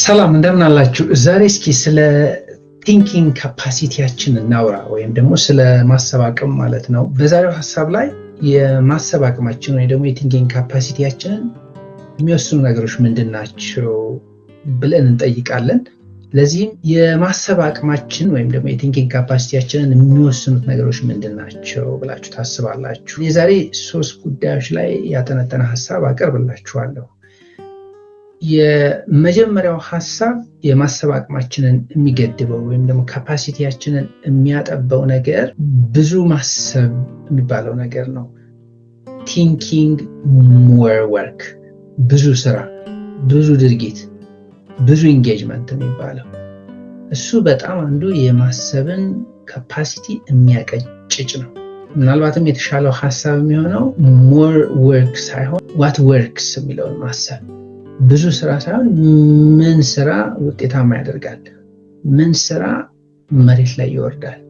ሰላም፣ እንደምን አላችሁ? ዛሬ እስኪ ስለ thinking capacity ያችን እናውራ፣ ወይም ደግሞ ስለ ማሰብ አቅም ማለት ነው። በዛሬው ሀሳብ ላይ የማሰብ አቅማችን ወይ ደግሞ የ thinking capacity ያችንን የሚወስኑ ነገሮች ምንድን ናቸው ብለን እንጠይቃለን። ለዚህም የማሰብ አቅማችን ወይም ደግሞ የ thinking capacity ያችንን የሚወስኑት ነገሮች ምንድን ናቸው ብላችሁ ታስባላችሁ? የዛሬ ሶስት ጉዳዮች ላይ ያጠነጠነ ሀሳብ አቀርብላችኋለሁ። የመጀመሪያው ሀሳብ የማሰብ አቅማችንን የሚገድበው ወይም ደግሞ capacity ያችንን የሚያጠበው ነገር ብዙ ማሰብ የሚባለው ነገር ነው። Thinking more work፣ ብዙ ስራ፣ ብዙ ድርጊት፣ ብዙ engagement የሚባለው እሱ በጣም አንዱ የማሰብን capacity የሚያቀጭጭ ነው። ምናልባትም የተሻለው ሀሳብ የሚሆነው more work ሳይሆን what works የሚለውን ማሰብ፣ ብዙ ስራ ሳይሆን ምን ስራ ውጤታማ ያደርጋል፣ ምን ስራ መሬት ላይ ይወርዳል፣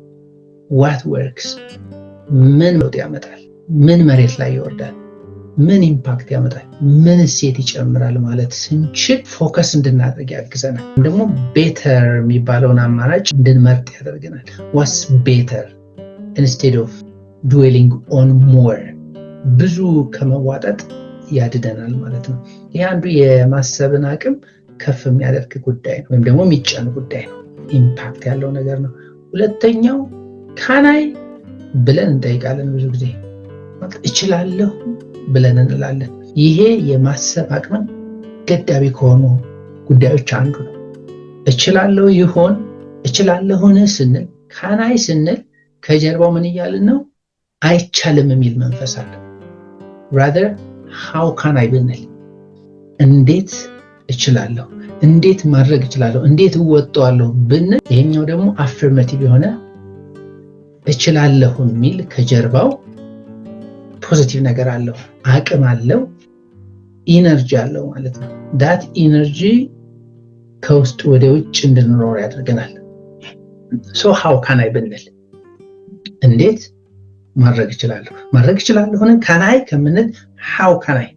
what works፣ ምን ለውጥ ያመጣል፣ ምን መሬት ላይ ይወርዳል፣ ምን impact ያመጣል፣ ምን እሴት ይጨምራል ማለት ስንችል focus እንድናደርግ ያግዘናል። ደግሞ better የሚባለውን አማራጭ እንድንመርጥ ያደርገናል። What's better instead of dwelling on more፣ ብዙ ከመዋጠጥ ያድነናል ማለት ነው። ይህ አንዱ የማሰብን አቅም ከፍ የሚያደርግ ጉዳይ ነው፣ ወይም ደግሞ የሚጫን ጉዳይ ነው። Impact ያለው ነገር ነው። ሁለተኛው can I ብለን እንጠይቃለን። ብዙ ጊዜ እችላለሁ ብለን እንላለን። ይሄ የማሰብ አቅምን ገዳቢ ከሆኑ ጉዳዮች አንዱ ነው። እችላለሁ ይሆን፣ እችላለሁን ስንል፣ can I ስንል ከጀርባው ምን እያልን ነው? አይቻልም የሚል መንፈስ አለ። Rather how can I ብንል፣ እንዴት እችላለሁ፣ እንዴት ማድረግ እችላለሁ፣ እንዴት እወጣዋለሁ ብንል፣ ይሄኛው ደግሞ affirmative የሆነ እችላለሁ የሚል ከጀርባው positive ነገር አለው፣ አቅም አለው፣ energy አለው ማለት ነው። That energy ከውስጥ ወደ ውጭ እንድንኖር ያደርገናል። So how can I ብንል፣ እንዴት ማድረግ እችላለሁ፣ ማድረግ እችላለሁ ሆነ can I ከምንል how can I፣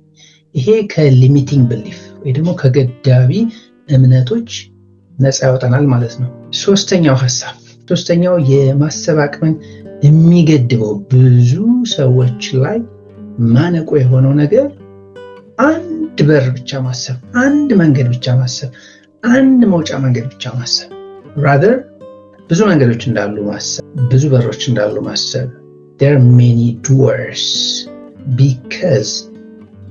ይሄ ከ limiting belief ወይ ደግሞ ከገዳቢ እምነቶች ነፃ ያወጣናል ማለት ነው። ሶስተኛው ሀሳብ፣ ሶስተኛው የማሰብ አቅምን የሚገድበው ብዙ ሰዎች ላይ ማነቆ የሆነው ነገር አንድ በር ብቻ ማሰብ፣ አንድ መንገድ ብቻ ማሰብ፣ አንድ መውጫ መንገድ ብቻ ማሰብ፣ rather ብዙ መንገዶች እንዳሉ ማሰብ፣ ብዙ በሮች እንዳሉ ማሰብ። There are many doors because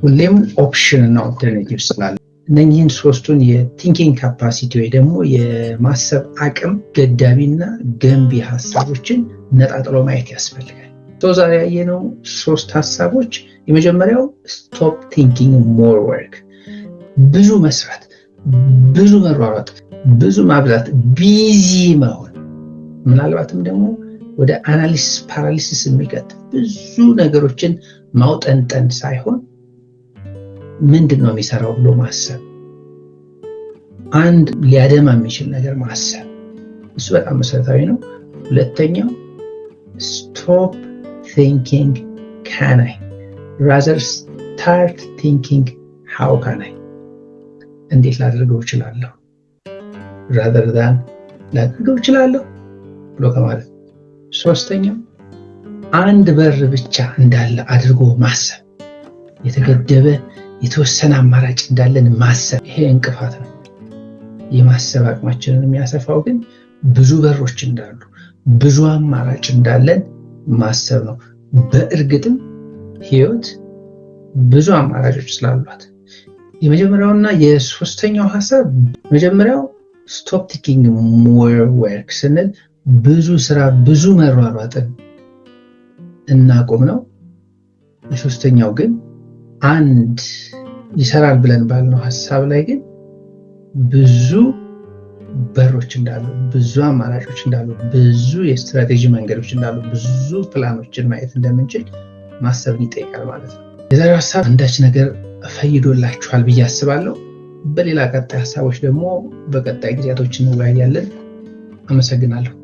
ሁሌም option እና alternative ስላለ። እነኚህን ሶስቱን የ thinking capacity ወይ ደግሞ የማሰብ አቅም ገዳቢና ገንቢ ሀሳቦችን ነጣጥሎ ማየት ያስፈልጋል። ዛሬ ያየነው ሶስት ሀሳቦች፣ የመጀመሪያው stop thinking more work፣ ብዙ መስራት፣ ብዙ መሯሯጥ፣ ብዙ ማብዛት፣ busy መሆን፣ ምናልባትም ደግሞ ወደ analysis paralysis የሚቀጥ ብዙ ነገሮችን ማውጠንጠን ሳይሆን ምንድን ነው የሚሰራው ብሎ ማሰብ፣ አንድ ሊያደማ የሚችል ነገር ማሰብ፣ እሱ በጣም መሰረታዊ ነው። ሁለተኛው stop thinking can I፣ rather start thinking how can I፣ እንዴት ላደርገው እችላለሁ rather than ላደርገው እችላለሁ ብሎ ከማለት። ሶስተኛው አንድ በር ብቻ እንዳለ አድርጎ ማሰብ፣ የተገደበ የተወሰነ አማራጭ እንዳለን ማሰብ፣ ይሄ እንቅፋት ነው። የማሰብ አቅማችንን የሚያሰፋው ግን ብዙ በሮች እንዳሉ፣ ብዙ አማራጭ እንዳለን ማሰብ ነው። በእርግጥም ህይወት ብዙ አማራጮች ስላሏት። የመጀመሪያውና የሶስተኛው ሀሳብ፣ መጀመሪያው stop thinking more work ስንል ብዙ ስራ፣ ብዙ መሯሯጥን እናቁም ነው። የሶስተኛው ግን አንድ ይሰራል ብለን ባልነው ሀሳብ ላይ ግን ብዙ በሮች እንዳሉ፣ ብዙ አማራጮች እንዳሉ፣ ብዙ የስትራቴጂ መንገዶች እንዳሉ፣ ብዙ ፕላኖችን ማየት እንደምንችል ማሰብን ይጠይቃል ማለት ነው። የዛሬው ሀሳብ አንዳች ነገር ፈይዶላችኋል ብዬ አስባለሁ። በሌላ ቀጣይ ሀሳቦች ደግሞ በቀጣይ ጊዜያቶች እንወያያለን። አመሰግናለሁ።